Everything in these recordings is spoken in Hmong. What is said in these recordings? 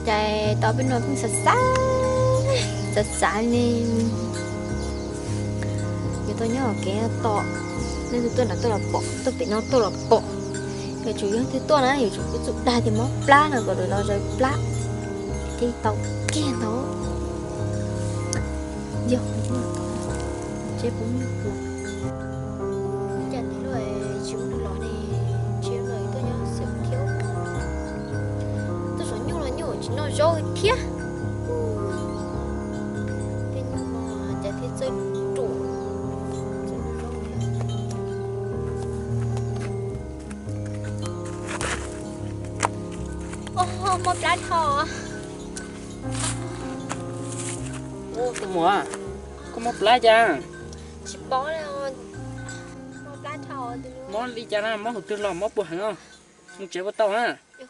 Cais tau peb no pheej xav xav, xav xav li. Yuav tau nyob hauv kev tos, leej twg tuaj nrad tuaj los pom, tuaj pem no tuaj los pom. Yuav tsum yog leej twg tuaj na yuav tsum kuj txuj dag tias mob plab no kom lawv los zaws plab thiaj tau kiag ntau. Yog, tsis ua nws los ne, tsis ua nws los thiab, tuaj nyob xwb thiab. Tuaj saum nyuj los nyuj tsis noj zaub thiab. Tej nyuj no cas thiaj txawj ruam. Mob plab dhau. Tus muam, koj mob plab cas? Tsis paub li. Mob plab dhau. Mob li cas na, mob hauv twg los mob puas heev os? Mus tsev puas tau na? Tsis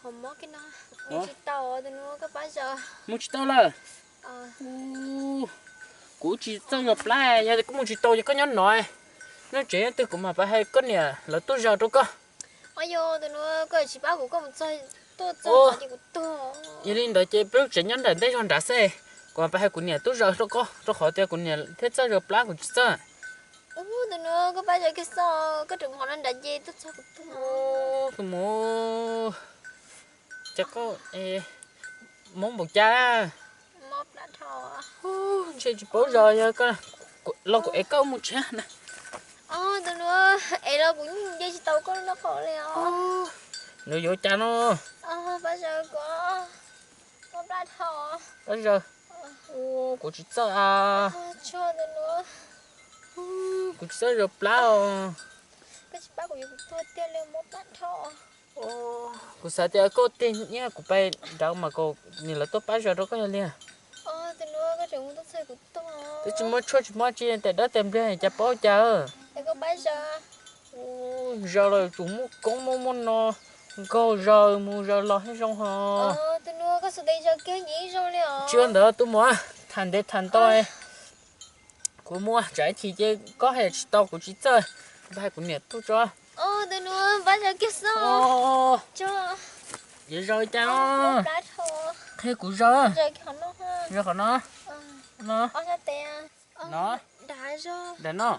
tau, tus nus koj pab zaws. Mus tsis tau lawm. Kuv tsis txawj zaws plab, yog koj mus tsis tau ces koj nyob no, nyob tsev nyob twg kuv mam pab hais koj niam lawv tuaj zaws rau koj. Yog li ntawd ces peb lub tsev nyob nram ntej zog nrad xwb, kuv mam pab hais kuv niam tuaj zaws rau koj, rau qhov tias kuv niam thiaj txawj zaws plab kuv tsis txawj. Tus nus koj pab zaws kiag xwb, koj tseem mus hov no nrad ces tuaj txog kuv tuag. Tus muam, cas koj mob npaum cas? Ntshe tsis paub zaws, yog koj los kuv ev koj mus tsev na. Tus nus, ev los kuv nce tsis tau koj lub nraub qaum li os. Nws yuav cas no? Pab zaws kuv, mob plab dhau. Pab zaws, kuv tsis txawj. Kuv tsis txawj zaws plab os. Koj tsis pab kuv yuav kuv tuag tiag li, mob plab dhau. Kuv xav tias koj tig nyiab kuv pais nrad mas kom niam lawv tuaj pab zaws rau koj yog li. Twb tsis muaj tshuaj tsis muaj tsi, tes dawb tes npliag cas paub cas. Zaws los tsum muaj koob muaj muaj no, nkaug zaws mus zaws los thiaj zoo ho. Tsis ua ntawd tus muam, tham ntev tham ntau. Kuv muaj tsam ib chim ces koj hais tsis tau kuv tsis txawj, pab hais kuv niam tuaj tso. Yuav zaws cas? Qhia kuv zaws. Zaws qhov no. No. Nram no.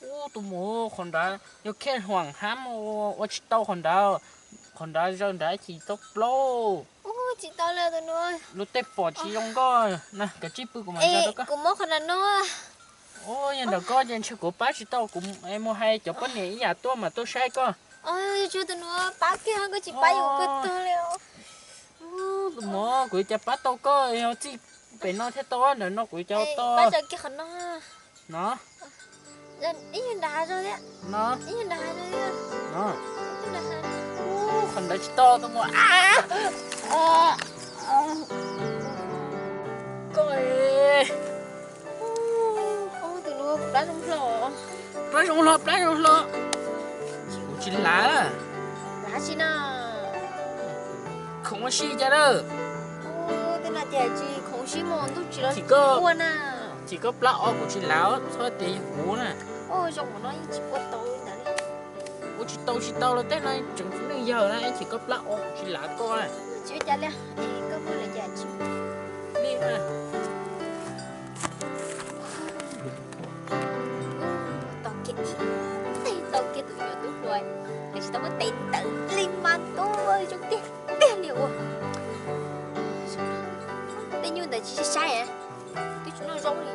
Ub, tus muam, qhov nrad yog khej huam hab, ua tsis tau qhov nrad. Qhov nrad zaws nrad ib chim tau plaub. Lub tej pom tsis zoo nkauj na, kav tsij pw kuv mam zaws rau koj. Ub, yog nram koj ces ntshe kuv pab tsis tau, kuv mus hais cov poj niam ib yam tuaj mas tuaj saib koj. Tus muam, kuv cas pab tau koj, yog txij pem no thiaj tau, nram no kuv cas tau. No. Qhov ntawd tsis tau tus muam. Koj, plab zoo hlo, plab zoo hlo. Kuv tsis lav. Khoov ua si cas lawm. Chim koj plab o kuv tsis lav, txhob tias yog kuv na. Ua tsis tau tsis tau los tej no tseem neej yawg na, chim koj plab o kuv tsis lav koj na. Li na. Tau kiag ib teg, tau kiag tus nyuam tub hluas, tiam sis tau muab tes ntawm li mas tub zoo tiag tiag li ua. Tej nyuj ntawd tsis saib saib, twb tsis noj zaub li.